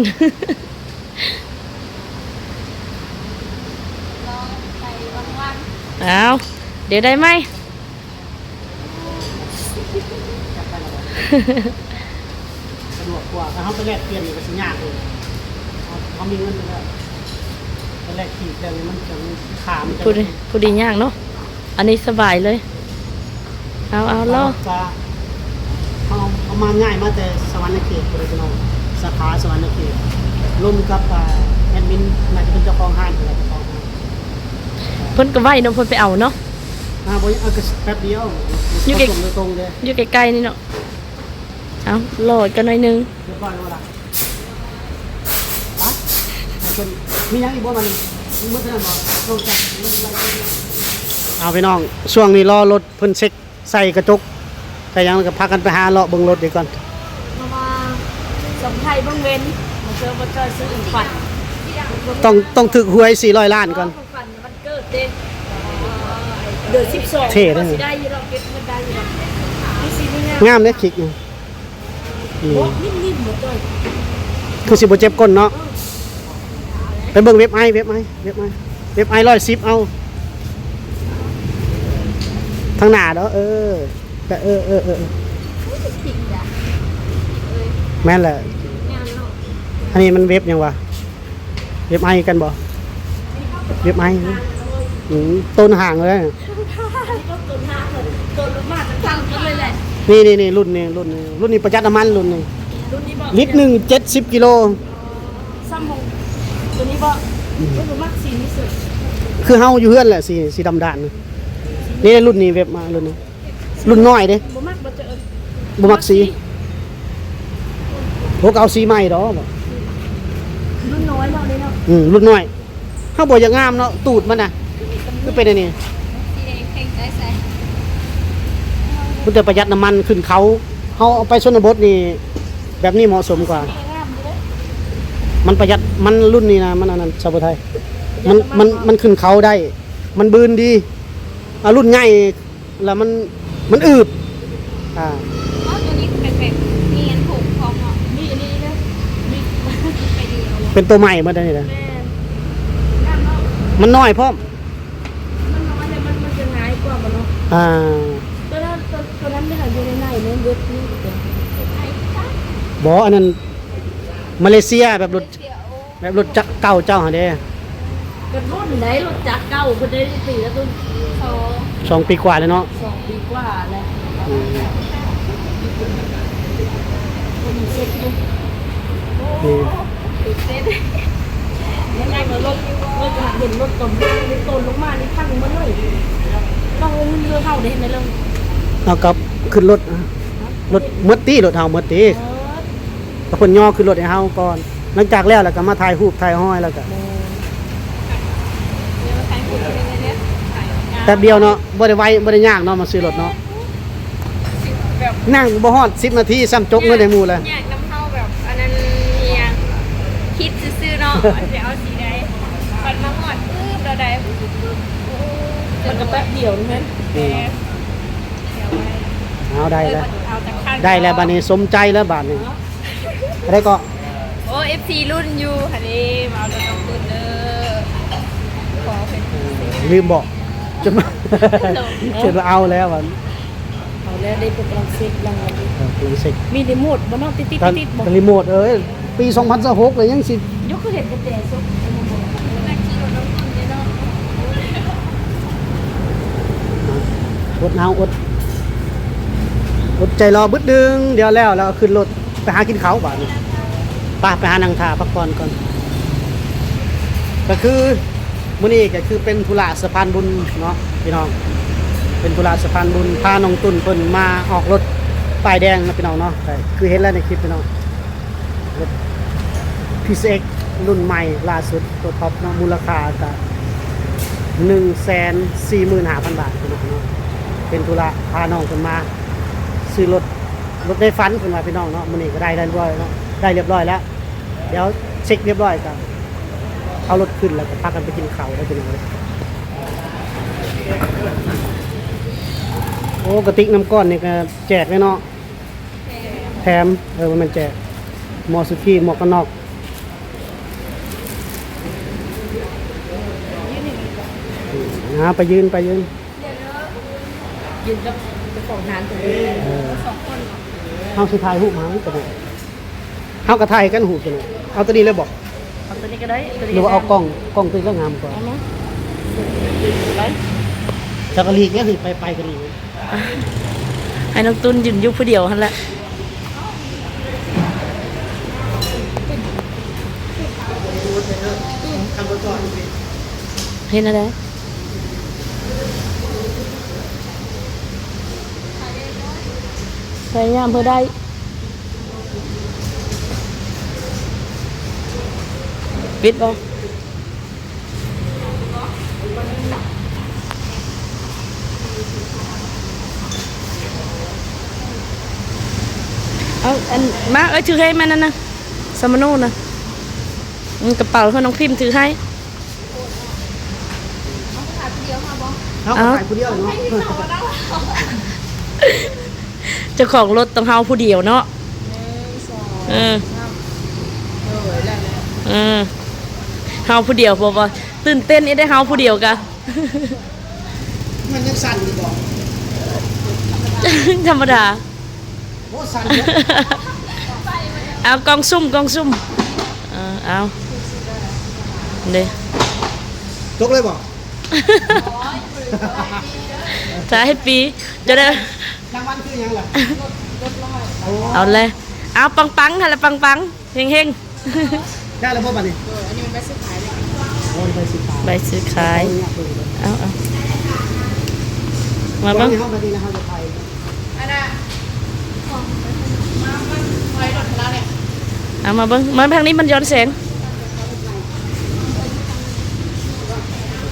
ອ້າວ ດຽວໄດ້ໃໝ່. ສະດວກກວ່າ ຖ້າເຮົາໄປແລກປ່ຽນນີ້ກໍຊິຍາກເລີຍ ເຮົາ ເຮົາມີເງິນຢູ່ແລ້ວ ໄປແລກກີບແລ້ວນີ້ມັນຈະມີຄ່າ ມັນຈະ ຜູ້ດີ ຜູ້ດີຍາກເນາະ ອັນນີ້ສະບາຍເລີຍ ເອົາ ເອົາ ລໍ ເຮົາ ເຮົາມາ ຍ້າຍມາແຕ່ສະຫວັນນະເຂດພຸ້ນເດ້ພີ່ນ້ອງ ສາຂາສະຫວັນນະເຂດ ລົມກັບ ອ່າ ແອດມິນ ໜ້າຈະເປັນເຈົ້າຂອງຮ້ານ ເຈົ້າຂອງຮ້ານ ເພິ່ນກໍໄວເນາະ ເພິ່ນໄປເອົາເນາະ ອ່າ ບໍ່ ເອົາກໍແປັບດຽວ ຢູ່ໃກ້ ສົ່ງໂດຍຕົງເດ້ ຢູ່ໃກ້ໆນີ້ເນາະ ເອົາ ລໍອີກກັນໜ້ອຍໜຶ່ງ ຮຽບຮ້ອຍແລ້ວບໍ່ລະ? ໄປ ມີຫຍັງອີກບໍ່? ມັນໝົດເທົ່ານັ້ນບໍ່? ລົງຈາກ ເອົາ ພີ່ນ້ອງ ຊ່ວງນີ້ລໍລົດເພິ່ນເຊັກໃສ່ກະຈົກໃສ່ຫຍັງ ແລ້ວກໍພາກັນໄປຫາເລາະເບິ່ງລົດອີກກ່ອນ ເພາະວ່າສຳໄພເບິ່ງເວັນ ມາເຈີບໍ່ຈ່ອຍຊື້ຂອງຂວັນ ຕ້ອງ ຕ້ອງຖືກຫວຍສີ່ຮ້ອຍລ້ານກ່ອນ ຂອງຂວັນວັນເກີດເດ້ ເດືອນສິບສອງ ເທ່ເດ້ ກໍຊິໄດ້ຢູ່ດອກ ເກັບເງິນໄດ້ຢູ່ດອກ ມີສີມີງາມ ງາມເດ້ ຄລິກນີ້ ນີ້ ໂອ້ ນິ້ມໆ ບໍ່ຈ່ອຍ ຄືຊິບໍ່ເຈັບກົ້ນເນາະ ເອີ ໄປເບິ່ງເວັບໄອ ເວັບໄອ ເວັບໄອ ເວັບໄອ ຮ້ອຍສິບ ເອົາ ທາງໜ້າເດີ ເອີ ເອີ ເອີ ເອີ ແມ່ນແຫຼະ ງາມເນາະ ອັນນີ້ມັນເວັບຫຍັງວະ? ເວັບໄອກັນບໍ່? ເວັບໄອ ອືມ ໂຕນຫ່າງເລີຍ ນີ້ໆໆ ລຸ້ນນີ້ ລຸ້ນນີ້ ລຸ້ນນີ້ປະຢັດນ້ຳມັນ ລຸ້ນນີ້ ລິດໜຶ່ງ ເຈັດສິບກິໂລ ຊ້ຳຂອງໂຕນີ້ບໍ່? ອືມ ເອີ ມັກສີນີ້ສຸດ ຄືເຮົາຢູ່ເຮືອນແຫຼະ ສີ ສີດຳດ່ານ ນີ້ລຸ້ນນີ້ ເວັບມາລຸ້ນນີ້ ລຸ້ນນ້ອຍເດ້ ບໍ່ມັກບໍ່ຈະເອີ້ນ ບໍ່ມັກສີ ໂອ້ ກໍເອົາສີໃໝ່ດອກ ລຸ້ນນ້ອຍເນາະ ນີ້ເນາະ ອືມ ລຸ້ນນ້ອຍ ເຮົາບໍ່ຢາກງາມເນາະ ຕູດມັນນະ ຄືເປັນອັນນີ້ ສີແດງແພງໄດ້ໃສ ມັນຈະປະຢັດນ້ຳມັນຂຶ້ນເຂົາ ເຮົາເອົາໄປຊົນນະບົດນີ້ ແບບນີ້ເໝາະສົມກວ່າ ງາມຢູ່ເດ້ ມັນປະຢັດ ມັນລຸ້ນນີ້ນະ ມັນອັນນັ້ນ ຊາວຜູ້ໄທ ມັນ ມັນ ມັນຂຶ້ນເຂົາໄດ້ ມັນບືນດີ ອາ ລຸ້ນໃຫຍ່ ແລ້ວມັນ ມັນອືດ ອາ ອໍ ໂຕນີ້ຄືແປກໆ ມີອັນຜົມພ້ອມເນາະ ມີອັນນີ້ນະ ມີ ໄປດີເອົາ ເປັນໂຕໃໝ່ໝົດອັນນີ້ນະ ແມ່ນ ງາມເນາະ ມັນນ້ອຍພ້ອມ ມັນນ້ອຍແລ້ວມັນ ມັນຈະງ່າຍກວ່າບໍ່ເນາະ ອາ ໂຕນັ້ນ ໂຕ ໂຕນັ້ນແມ່ນຢູ່ໃນໃນ ໃນເວັບນີ້ ບໍ່ ອັນນັ້ນມາເລເຊຍ ແບບລົດ ແບບລົດຈັກເກົ່າເຈົ້າຫັ້ນເດ້ ກໍທົນໄດ້ ລົດຈັກເກົ່າເພິ່ນໄດ້ຈັກປີແລ້ວ? ສອງ ສອງປີກວ່າແລ້ວເນາະ ສອງປີກວ່າແລ້ວ ອືມ ເພິ່ນເຊັກຢູ່ ອືມ ຕື່ນເຕັ້ນ ແລ້ວກໍລົດ ລົດ ເຫັນລົດຕົນ ຕົນລົງມານີ້ພັງໝົດເລີຍ ຕ້ອງເອົາເງິນເຮືອເຮົາໄດ້ເຮັດແນວເລີຍ ເອົາກັບຂຶ້ນລົດ ລົດໝົດຕິ ລົດເຮົາໝົດຕິ ເອີ ກໍເພິ່ນຍໍຂຶ້ນລົດໃຫ້ເຮົາກ່ອນ ຫຼັງຈາກແລ້ວ ແລ້ວກໍມາຖ່າຍຮູບຖ່າຍຮອຍ ແລ້ວກໍ ແມ່ນ ແປັບດຽວເນາະ ບໍ່ໄດ້ໄວ ບໍ່ໄດ້ຍາກເນາະ ມາຊື້ລົດເນາະ ແບບ ນັ່ງບໍ່ຮອດສິບນາທີ ຊ້ຳຈົກເງິນໃຫ້ໝູ່ແລ້ວ ຍາກນຳເຮົາແບບ ອັນນັ້ນອີ່ຫຍັງ ຄິດຊື່ໆເນາະ ວ່າຊິເອົາສີໃດ ບັດມາຮອດປຶບ ແລ້ວໄດ້ ໂອ້ ມັນກໍແປັບດຽວນີ້ແມ່ນ ແມ່ນ ດຽວໄວ ເອົາ ໄດ້ແລ້ວ ເອີ ເອົາຈັກຄັນ ໄດ້ແລ້ວ ເນາະ ບັດນີ້ສົມໃຈແລ້ວ ບັດນີ້ ເນາະ ໄດ້ກໍ ໂອ້ ເອັຟຊີລຸ້ນຢູ່ຫັ້ນເດ້ ມາເອົາລົດນ້ອງຕຸນເດີ ຂໍເພິ່ນ ເອີ ລືມບອກ ຈົນ ຈົນວ່າເອົາແລ້ວ ເອົາແລ້ວເດ້ ເພິ່ນກຳລັງເຊັກ ກຳລັງເຊັກ ມີຣີໂມດບໍ່ເນາະ ຕິດໆ ຕິດໆບໍ່ ຣີໂມດ ເອີຍ ປີສອງພັນຊາວຫົກ ແລ້ວຍັງຊິ ຍົກຄືເຫັນກະແຈສົດ ອົດເອົາ ອົດ ອົດໃຈລໍບຶດດຶງ ດຽວແລ້ວ ແລ້ວກໍຂຶ້ນລົດ ໄປຫາກິນເຂົ້າບາດນີ້ ໄປ ໄປຫານັ່ງຖ້າພັກຜ່ອນກ່ອນ ກໍຄືມື້ນີ້ກໍຄືເປັນທຸລະສະພານບຸນເນາະພີ່ນ້ອງ ເປັນທຸລະສະພານບຸນ ພານ້ອງຕຸນເພິ່ນມາອອກລົດປ້າຍແດງເນາະພີ່ນ້ອງເນາະ ກໍຄືເຫັນແລ້ວໃນຄລິບພີ່ນ້ອງ ລົດ ພີຊີເອັກ ລຸ້ນໃໝ່ລ່າສຸດ ຕົວທັອບເນາະ ມູນລະຄ່າກໍໜຶ່ງແສນສີ່ໝື່ນຫ້າພັນບາດພີ່ນ້ອງເນາະ ເປັນທຸລະພານ້ອງເພິ່ນມາຊື້ລົດ ລົດໃນຝັນເພິ່ນວ່າພີ່ນ້ອງເນາະ ມື້ນີ້ກໍໄດ້ຮຽບຮ້ອຍເນາະ ໄດ້ຮຽບຮ້ອຍແລ້ວ ດຽວເຊັກຮຽບຮ້ອຍກໍເອົາລົດຂຶ້ນ ແລ້ວກໍພາກັນໄປກິນເຂົ້າເດີພີ່ນ້ອງເດີ ໂອ້ ກະຕິກນ້ຳກ້ອນນີ້ກໍແຈກເລີຍເນາະ ແຖມ ເອີ ບໍ່ແມ່ນແຈກ ໝວກສຸກີ ໝວກກັນນັອກ ອາ ໄປຢືນ ໄປຢືນ ຢືນກັບເຈົ້າຂອງຮ້ານຕົວນີ້ ເອີ ສອງຄົນເນາະ ເຮົາຊິຖ່າຍຮູບຫຍັງຕົວນີ້ ເຮົາກໍຖ່າຍກັນຮູບຕົວນີ້ ເອົາຕົວນີ້ເລີຍບໍ? ເອົາຕົວນີ້ກໍໄດ້ ຕົວນີ້ ຫຼືວ່າເອົາກ້ອງ ກ້ອງຕົວນີ້ກໍງາມກວ່າ ເອົາມາ ໄປ ເຈົ້າກໍຫຼີກແລ້ວ ໄປ ໄປກໍດີ ໃຫ້ນ້ອງຕຸນຢືນຢູ່ຜູ້ດຽວຫັ້ນແຫຼະ ເຮັດແນວໃດ? ພະຍາຍາມເພື່ອໄດ້ ປິດບໍ່? ເອົາ ອັນ ມາ ເອີຍ ຖືໃຫ້ມັນນັ້ນນະ ສະມະໂນນະ ອືມ ກະເປົາເຮົາ ນ້ອງພິມຖືໃຫ້ ເຮົາກໍຖ່າຍຜູ້ດຽວເນາະ ເຈົ້າຂອງລົດຕ້ອງເຮົາຜູ້ດຽວເນາະ ໜຶ່ງ ສອງ ເອີ ສາມ ເອີ ໄດ້ແລ້ວ ເອີ ເຮົາຜູ້ດຽວ ເພາະວ່າຕື່ນເຕັ້ນອີກເດ້ ເຮົາຜູ້ດຽວກະ ມັນຍັງສັ່ນຢູ່ບໍ່? ທຳມະດາ ໂອ້ ສັ່ນເດີ ເອົາ ກ້ອງຊຸ່ມ ກ້ອງຊຸ່ມ ເອີ ເອົາ ເດ້ ຕົກເລີຍບໍ່? ສາຍໃຫ້ປີ ຈະໄດ້ ລາງວັນຄືຫຍັງລະ? ໂອ້ ເອົາແລະ ເອົາ ປັງໆ ຫັ້ນລະ ປັງໆ ເຮັງໆ ໄດ້ແລ້ວບໍ່ບາດນີ້? ເອີ ອັນນີ້ມັນໃບຊື້ຂາຍເດ້ ໂອ້ ໃບຊື້ຂາຍ ໃບຊື້ຂາຍ ເອົາ ເອົາ ມາເບິ່ງ ເຮົາບາດນີ້ນະ ເຮົາຈະໄປ ອັນນ່າ ມາ ມາ ຖອຍລົດໃຫ້ລາວແດ່ ເອົາ ມາເບິ່ງ ມາທາງນີ້ ມັນຍ້ອນແສງ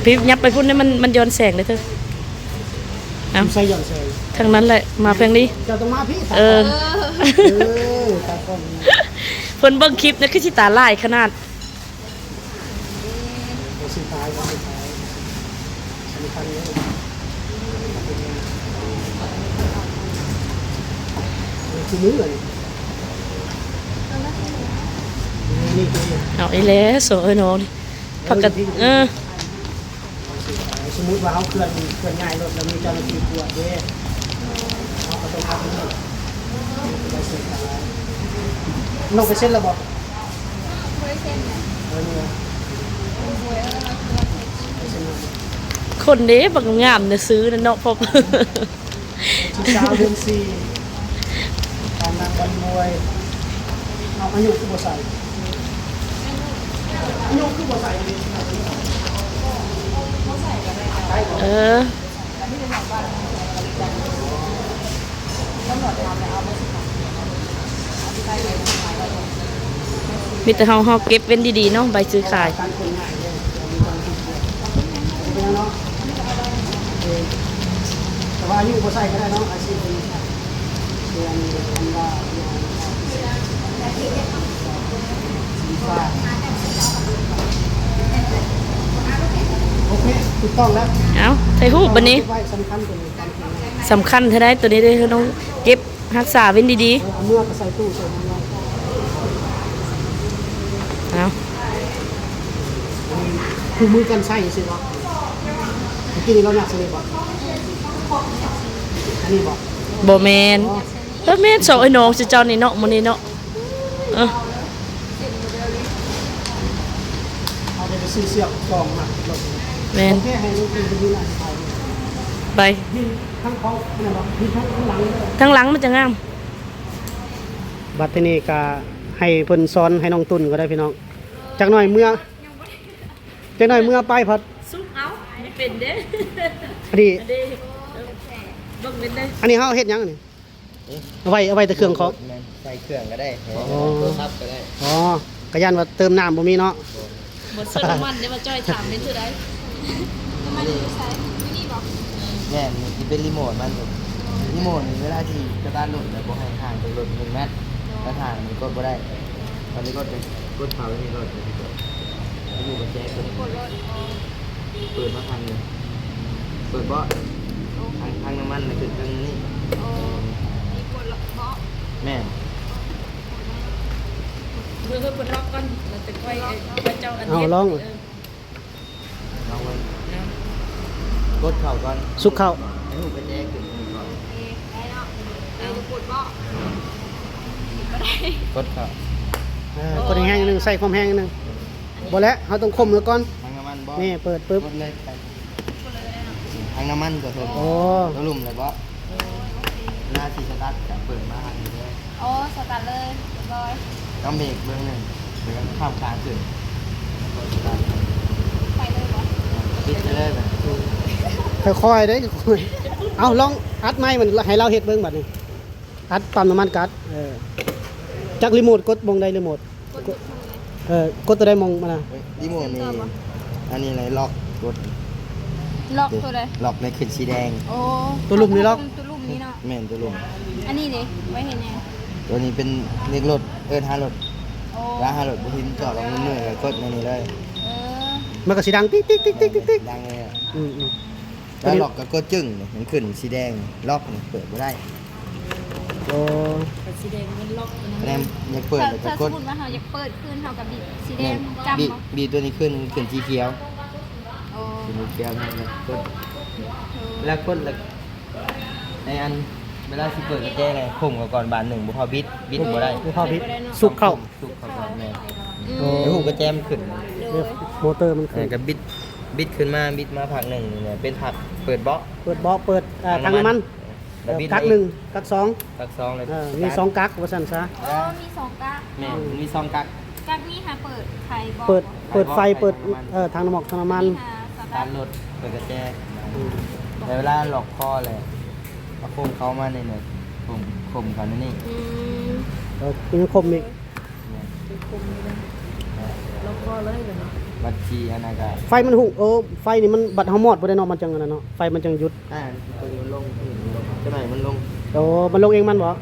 ພີ້ ຫຍັບໄປພຸ້ນເດ້ ມັນ ມັນຍ້ອນແສງເດ້ເທີ. ເອົ້າ ໃສ່ຍ້ອນແສງ ທາງນັ້ນແຫຼະ ມາເພິ່ງນີ້ ເຈົ້າຕ້ອງມາພີ້ ເອີ ເອີ ຕາກ້ອງນີ້ ເພິ່ນເບິ່ງຄລິບນີ້ຄືຊິຕາຫຼາຍຂະໜາດ ບໍ່ຊິຕາຍ ບໍ່ຊິຕາຍ ສຳຄັນເລີຍ ຄືມື້ນີ້ ເອົາອີກແລ້ວ ສອງເອີຍນ້ອງນີ້ ເອີ ພັກກັນ ເອີ ສົມມຸດວ່າເຮົາເຄື່ອນ ເຄື່ອນຍ້າຍລົດແລ້ວມີເຈົ້າໜ້າທີ່ກວດເດ້ ເຮົາກໍຕ້ອງເອົາໄປເຮັດ ໄປເຊັນ ນ້ອງໄປເຊັນແລ້ວບໍ່? ບໍ່ໄດ້ເຊັນນະ ເອີ ນີ້ຫວາ ໄປເຊັນ ຄົນເດ້ ບັກງາມນະ ຊື້ນະເນາະ ພົບ ສິບສາມ ເດືອນສີ່ ຕາມນາງບັນບວຍ ເອົາ ອາຍຸຄືບໍ່ໃສ່? ອາຍຸຄືບໍ່ໃສ່? ເອີ ມີແຕ່ເຮົາ ເຮົາເກັບເວັ້ນດີໆເນາະ ໃບຊື້ຂາຍ. ແຕ່ວ່າອາຍຸບໍ່ໃສ່ກໍໄດ້ເນາະ ອາຊີບນີ້ ເດືອນ ເດືອນທັນວາ ເດືອນ ສິງຫາ ໂອເຄ ຖືກຕ້ອງແລ້ວ ເອົ້າ ຖ່າຍຮູບບັດນີ້ ສຳຄັນຕົວນີ້ ສຳຄັນເທົ່າໃດ ຕົວນີ້ເດ້ ເຮົາຕ້ອງເກັບ ຮັກສາເວັ້ນດີໆ ເອີ ເອົາເມືອໄປໃສ່ຕູ້ໃສ່ນັ້ນເນາະ ເອົາ ຄືມືກັນໃຊ້ຊື່ເນາະ ເມື່ອກີ້ນີ້ລາວຍັກໃສ່ນີ້ບໍ່? ອັນນີ້ບໍ່? ບໍ່ແມ່ນ ບໍ່ ເອີ ແມ່ນ ສອງເອື້ອຍນ້ອງຊື່ເຈົ້ານີ້ເນາະ ມື້ນີ້ເນາະ ເອີ ເຮົາໄດ້ໄປຊື້ເຊືອກຄອງມາລົດ ແມ່ນ ໂອເຄ ໃຫ້ລູກເພິ່ນໄປຢູ່ຮ້ານຂາຍ ໄປ ທາງຂອງ ທາງຫຼັງ ທາງຫຼັງມັນຈະງາມ. ບັດທີນີ້ກະໃຫ້ເພິ່ນສອນໃຫ້ນ້ອງຕຸນກໍໄດ້ພີ່ນ້ອງ ຈັກໜ້ອຍເມືອ ຈັກໜ້ອຍເມືອໄປພັດ ຊຸບເອົາ ບໍ່ເປັນເດ້ ອັນນີ້ ອັນນີ້ ເບິ່ງເປັນເດ້ ອັນນີ້ເຮົາເຮັດຫຍັງອັນນີ້? ເອີ ເອົາໄວ້ ເອົາໄວ້ແຕ່ເຄື່ອງຂອງ ແມ່ນ ໃສ່ເຄື່ອງກໍໄດ້ ອໍ ໂທລະສັບກໍໄດ້ ອໍ ກະຢ້ານວ່າເຕີມນ້ຳບໍ່ມີເນາະ ບໍ່ ບໍ່ເສີມນ້ຳມັນເດ້ ວ່າຈ້ອຍຖາມແມ່ນເທື່ອໃດ ນ້ຳມັນຢູ່ໃສ? ຢູ່ນີ້ບໍ? ແມ່ນ ມັນຊິເປັນຣີໂມດມັນ ຣີໂມດນີ້ເວລາທີ່ສະຕາດລົດແລ້ວບໍ່ໃຫ້ຫ່າງຈາກລົດໜຶ່ງແມັດ ຖ້າຫ່າງມັນກົດບໍ່ໄດ້ ມັນຊິກົດ ກົດເຂົ້າໃນນີ້ໂລດ ຢູ່ກັບແຈຕົວນີ້ ກົດໂລດ ເປີດມາທາງນີ້ ເປີດເບາະ ໂອ້ ທາງ ທາງນ້ຳມັນນະ ຂຶ້ນທາງນີ້ ໂອ້ ມີກົດເບາະ ແມ່ນ ເອີ ເພິ່ນລອກກ່ອນ ແລ້ວຈະຄ່ອຍ ເອີ ຄ່ອຍເຈົ້າອັນ ເອົາ ເຮັດ ລອງ ເອີ ລອງເບິ່ງ ເນາະ ກົດເຂົ້າກ່ອນ ສຸກເຂົ້າ ໃຫ້ຮູບກະແຈຂຶ້ນກ່ອນ ເອີ ກົດເຂົ້າ ເອີ ກົດແຮງໜຶ່ງ ໃສ່ຄວາມແຮງໜຶ່ງ ບໍ່ແຫຼະ ເຮົາຕ້ອງຄົມເລີຍກ່ອນ ທາງນ້ຳມັນບໍ່ ນີ້ ເປີດປຶບ ກົດເລີຍ ທາງນ້ຳມັນກໍເຖິງ ໂອ້ ຕົວລຸ່ມແລ້ວບໍ່ ເວລາຊິສະຕາດກໍເປີດມາທາງນີ້ເລີຍ ອໍ ສະຕາດເລີຍ ຮຽບຮ້ອຍ ກຳເບຣກເບື້ອງໜຶ່ງ ແລ້ວກໍຂ້າມຄາງຂຶ້ນ ໄປເລີຍບໍ່ ປິດໄປເລີຍແບບ ຄ່ອຍໆເດ້ ເອົາ ລອງອັດໃໝ່ ມັນ ໃຫ້ລາວເຮັດເບິ່ງບັດນີ້ ອັດປ້ຳນ້ຳມັນກັດ ເອີ ຈັກຣີໂມດ ກົດໝ່ອງໃດຣີໂມດ ກົດ ເອີ ກົດຕົວໃດໝ່ອງມັນນະ ຣີໂມດນີ້ ອັນນີ້ແຫຼະ ລັອກ ກົດ ລັອກຕົວໃດ ລັອກໃຫ້ຂຶ້ນສີແດງ ໂອ້ ຕົວລຸ່ມນີ້ລັອກ ຕົວລຸ່ມນີ້ເນາະ ແມ່ນ ຕົວລຸ່ມ ອັນນີ້ເດ ໄວ້ເຮັດຫຍັງ ຕົວນີ້ເປັນເລກລົດ ເອີ້ນຫາລົດ ໂອ້ ເວລາຫາລົດບໍ່ເຫັນ ຈອດອອກມືໆ ກໍກົດແນວນີ້ເລີຍ ເອີ ມັນກໍຊິດັງຕິກໆໆໆໆ ດັງເລີຍ ອືມໆ ແລ້ວລັອກກໍກົດຈຶ້ງ ມັນຂຶ້ນສີແດງ ລັອກນີ້ເປີດບໍ່ໄດ້ ໂອ້ ກໍສີແດງມັນລັອກນະ ແນມ ຢາກເປີດ ຖ້າ ແລ້ວກໍກົດ ຖ້າສົມມຸດວ່າເຮົາຢາກເປີດຂຶ້ນ ເຮົາກໍບີບສີແດງ ແມ່ນ ຈ້ຳ ບີບ ບໍ່ ບີບຕົວນີ້ຂຶ້ນ ຂຶ້ນສີຂຽວ ໂອ້ ຂຶ້ນສີຂຽວ ແລ້ວກໍກົດ ເອີ ເວລາກົດແລ້ວ ໃນອັນ ເວລາຊິເປີດກະແຈແຫຼະ ຄົມເຂົ້າກ່ອນບາດໜຶ່ງ ບໍ່ພໍບິດ ບິດບໍ່ໄດ້ ບໍ່ພໍບິດ ສຸກເຂົ້າ ສຸກເຂົ້າກ່ອນ ແມ່ນ ອືມ ໃຫ້ຮູບກະແຈມັນຂຶ້ນ ໂດຍ ໂມເຕີມັນຂຶ້ນ ເອີ ກໍບິດ ບິດຂຶ້ນມາ ບິດມາພັກໜຶ່ງນີ້ແຫຼະ ເປັນພັກເປີດເບາະ ເປີດເບາະ ເປີດ ອ່າ ຖັງນ້ຳມັນ ແລ້ວບິດ ກັກໜຶ່ງ ກັກສອງ ກັກສອງເລີຍ ເອີ ມີສອງກັກວ່າຊັ້ນຊະ ອໍ ມີສອງກັກ ແມ່ນ ມີສອງກັກ ກັກນີ້ຫາເປີດໄຟບໍ່ ເປີດ ເປີດໄຟ ເປີດ ເອີ ຖັງນ້ຳມັນ ເອີ ຖັງນ້ຳມັນ ສະຕາດລົດ ເປີດກະແຈ ອືມ ແຕ່ເວລາລັອກຄໍແຫຼະ ເອົາຄົມເຂົ້າມາໃນນີ້ ຄົມ ຄົມເຂົ້າໃນນີ້ ອືມ ເອີ ຍັງຄົມອີກ ແມ່ນ ລັອກຄໍເລີຍເນາະ ບັດຊິອັນນັ້ນກະ ໄຟມັນຮຸ ເອີ ໄຟນີ້ມັນ ບັດເຮົາມອດບໍ່ໄດ້ເນາະ ມັນຈັ່ງອັນນັ້ນເນາະ ໄຟມັນຈັ່ງຢຸດ ອ່າ ຕົວນີ້ມັນລົງ ຕົວນີ້ມັນລົງ ຈັກໜ້ອຍມັນລົງ ໂອ້ ມັນລົງເອງມັນບໍ່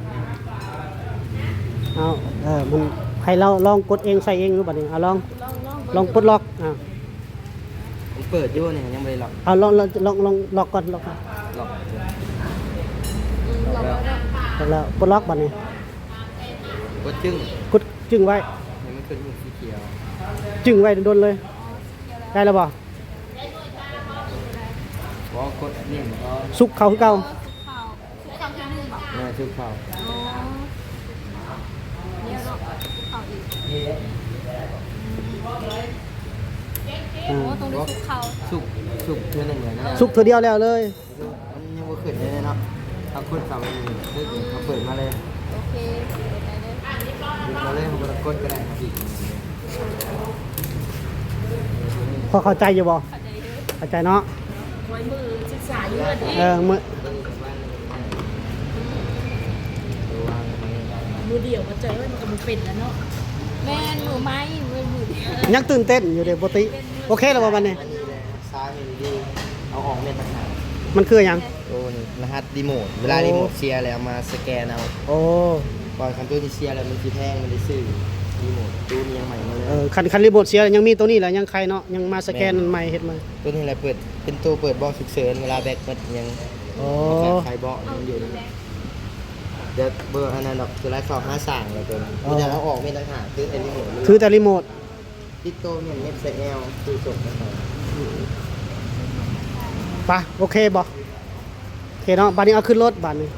ເອົາ ເອີ ມັນ ໃຫ້ລາວລອງກົດເອງໃສ່ເອງດູບັດນີ້ ເອົາລອງ ລອງ ລອງປົດລັອກ ອ່າ ມັນເປີດຢູ່ນີ້ ຍັງບໍ່ໄດ້ລັອກ ເອົາລອງ ລອງ ລອງ ລອງລັອກກ່ອນ ລັອກກ່ອນ ລັອກ ອືມ ລັອກແລ້ວ ລັອກແລ້ວ ປົດລັອກບັດນີ້ ກົດຈຶ້ງ ກົດຈຶ້ງໄວ້ ໃຫ້ມັນຂຶ້ນຮູບສີຂຽວ ຈຶ້ງໄວ້ດົນໆເລີຍ ໄດ້ແລ້ວບໍ່? ບໍ່ ກົດນີ້ມັນກໍ ສຸກເຂົ້າຄືເກົ່າ ເອີ ສຸກເຂົ້າ ສຸກເຂົ້າຄືໜຶ່ງບໍ່? ແມ່ນ ສຸກເຂົ້າ ໂອ້ ດຽວເນາະ ສຸກເຂົ້າອີກ ອືມ ໂອ້ ຕ້ອງໄດ້ສຸກເຂົ້າ ສຸກ ສຸກເທື່ອໜຶ່ງເລີຍນະ ສຸກເທື່ອດຽວແລ້ວເລີຍ ມັນຍັງບໍ່ຂຶ້ນເລີຍເນາະ ເຮົາກົດເຂົ້າ ເຮົາເປີດມາເລີຍ ໂອເຄ ເປີດໄດ້ເລີຍ ເປີດມາເລີຍ ເຮົາບໍ່ຕ້ອງກົດກໍໄດ້ ເຮົາປິດ ພໍເຂົ້າໃຈຢູ່ບໍ່? ເຂົ້າໃຈເນາະ ຂ້ອຍມື້ສຶກສາຢູ່ເຮືອນນີ້ ເອີ ມື້ ມື້ດຽວກໍເຈີ ມັນກໍບໍ່ເປັນແລ້ວເນາະ ແມ່ນ ມື້ໃໝ່ ມື້ ມື້ດຽວ ຍັງຕື່ນເຕັ້ນຢູ່ເດ້ ປົກກະຕິ ໂອເຄແລ້ວບໍ່ບັດນີ້? ອັນນີ້ແຫຼະຮັກສາໃຫ້ດີໆ ເອົາອອກແມ່ນຕ່າງຫາກ ມັນຄືຫຍັງ? ໂຕນີ້ລະຫັດຣີໂມດ ເວລາ ໂອ້ ຣີໂມດເສຍແລ້ວເອົາມາສະແກນເອົາ ໂອ້ ວ່າຄັນໂຕນີ້ເສຍແລ້ວມັນຊິແພງ ມັນໄດ້ຊື້ຣີໂມດຕູ້ນີ້ຍັງໃໝ່ໝົດເລີຍ ເອີ ຄັນ ຄັນຣີໂມດເສຍຍັງມີໂຕນີ້ແຫຼະ ຍັງໄຂເນາະ ຍັງມາສະແກນ ແມ່ນ ໃໝ່ເຮັດໃໝ່ ໂຕນີ້ແຫຼະເປີດເປັນໂຕເປີດເບາະສຸກເສີນ ເວລາແບັດໝົດຫຍັງ ໂອ້ ຂາຍເບາະມັນຢູ່ໃນນັ້ນ ແຕ່ບໍ່ອັນນັ້ນດອກ ສ່ວນຫຼາຍເຂົາຫາສ້າງແລ້ວໂຕນີ້ ອໍ ມີແຕ່ເອົາອອກແມ່ນຕ່າງຫາກ ຖືແຕ່ຣີໂມດ ຖືແຕ່ຣີໂມດ ຕິດໂຕແມ່ນເອັຟແອລ ຊື້ສົ່ງມາໃຫ້ ໄປ ໂອເຄບໍ່? ໂອເຄເນາະ ບາດນີ້ເອົາຂຶ້ນລົດບາດນີ້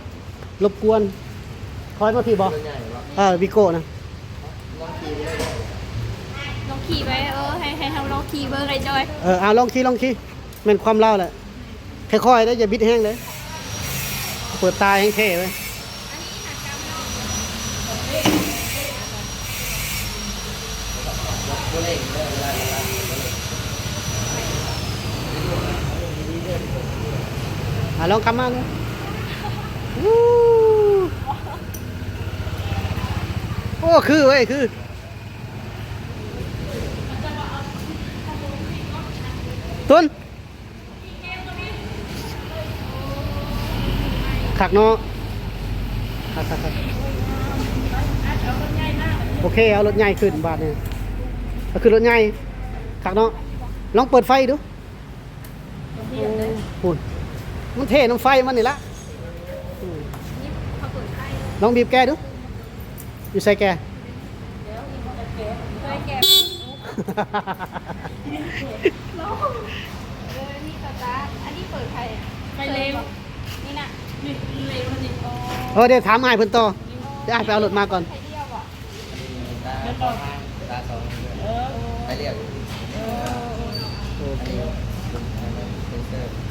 ລົບກວນ ຖອຍມາພີ້ບໍ່? ລົດໃຫຍ່ບໍ່? ເອີ ວີໂກ້ນະ ລອງຂີ່ໄປເລີຍ ລອງຂີ່ໄປ ເອີ ໃຫ້ ໃຫ້ເຮົາລອງຂີ່ເບິ່ງໄອ້ຈອຍ ເອີ ເອົາລອງຂີ່ ລອງຂີ່ ແມ່ນຄວາມລາວແຫຼະ ຄ່ອຍໆເດີ້ ຢ່າບິດແຮງເດີ້ ເປີດຕາແຮງເທ່ເວີຍ ອ່ະ ລອງຂັບມາເບິ່ງ ໂອ້ ຄືເວີຍ ຄື ຕຸນ ຄັກເນາະ ຄັກໆໆ ໂອເຄ ເອົາລົດໃຫຍ່ຂຶ້ນບາດນີ້ ເອົາຂຶ້ນລົດໃຫຍ່ ຄັກເນາະ ລອງເປີດໄຟດູ ພຸ້ນ ມັນເທ່ນຳໄຟມັນນີ້ລະ ອືມ ລອງບີບແກດູ ຢູ່ໃສແກ? ເອີ ນີ້ບໍ່ໄດ້ແກະ ເອີ ນີ້ສະຕາດ ອັນນີ້ເປີດໃຜ? ໄຟເລວ ນີ້ນະ ນີ້ເລວນີ້ ອໍ ເອີ ດຽວຖາມອ້າຍເພິ່ນຕໍ່ ດຽວອ້າຍໄປເອົາລົດມາກ່ອນ ໄຟລຽວບໍ່? ຕາສອງ ຕາສອງ ເອີ ໄຟລຽວ ເອີ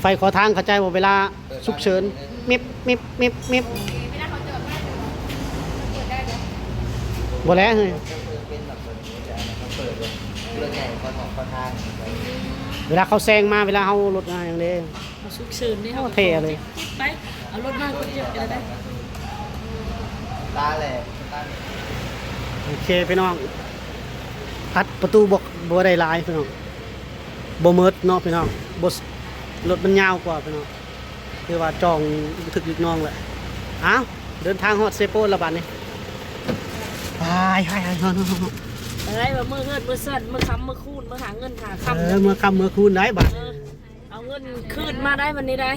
ໄຟຂໍທາງ ເຂົ້າໃຈບໍ່? ເວລາສຸກເສີນ ມິບ ມິບ ມິບ ມິບ ເວລາເຂົາຈອດມາ ເປີດໄດ້ບໍ່? ບໍ່ແລ້ວເຮີ້ຍ ເວລາເຂົາແຊງມາ ເວລາເຮົາລົດຫຍັງເດ້ ສຸກເສີນເດ້ ເຮົາເທ່ເລີຍ ໄປ ເອົາລົດມາຄົນດຽວກໍໄດ້ ຕາແຫຼະ ໂອເຄພີ່ນ້ອງ ອັດປະຕູບໍ່ ບໍ່ໄດ້ຫຼາຍພີ່ນ້ອງ ບໍ່ໝົດເນາະພີ່ນ້ອງ ບໍ່ ລົດມັນຍາວກວ່າພີ່ນ້ອງ ຄືວ່າຈອງທຶກລູກນ້ອງແຫຼະ ອ້າວ ເດີນທາງຮອດເຊໂປນລະບາດນີ້ ໄປ ໄປ ໄປ ໄດ້ວ່າເມືອເຮືອນເມືອຊານ ເມືອຄ່ຳເມືອຄູນ ເມືອຫາເງິນຫາຄຳ ເອີ ເມືອຄ່ຳເມືອຄູນໄດ້ບາດ ເອີ ເອົາເງິນຄືນມາໄດ້ວັນນີ້ໄດ້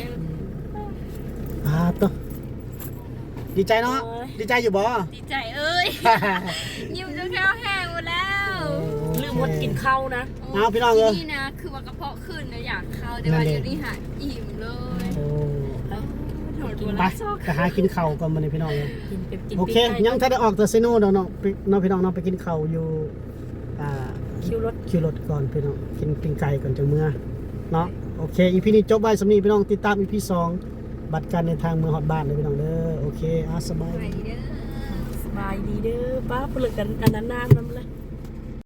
ອ່າ ໂຕ ດີໃຈເນາະ ດີໃຈຢູ່ບໍ່? ດີໃຈເອີຍ ຍິ້ມຈົນແຂ້ວແຫ້ງໝົດແລ້ວ ລືມອົດກິນເຂົ້ານະ ເອົາພີ່ນ້ອງເອີຍ ນີ້ນະ ຄືວ່າກະເພາະຂຶ້ນນະ ຢາກເຂົ້າ ແຕ່ວ່າດຽວນີ້ຫາອີ່ມເລີຍ ໂອ້ ໄປ ໄປຫາກິນເຂົ້າກ່ອນບັດນີ້ພີ່ນ້ອງເອີຍ ໂອເຄ ຍັງທັນໄດ້ອອກຈາກເຊໂນດອກເນາະ ເນາະພີ່ນ້ອງເນາະ ໄປກິນເຂົ້າຢູ່ ອ່າ ຄິວລົດ ຄິວລົດກ່ອນພີ່ນ້ອງ ກິນປີ້ງໄກ່ກ່ອນຈັ່ງເມືອເນາະ ໂອເຄ ອີພີນີ້ຈົບໄວ້ສ່ຳນີ້ພີ່ນ້ອງ ຕິດຕາມອີພີສອງ ບັດການເດີນທາງເມືອຮອດບ້ານເດີພີ່ນ້ອງເດີ ໂອເຄ ອ່າ ສະບາຍດີ ສະບາຍດີເດີ ປ້າ ຜູ້ເລິກກັນ ອັນນັ້ນນານຳເລີຍ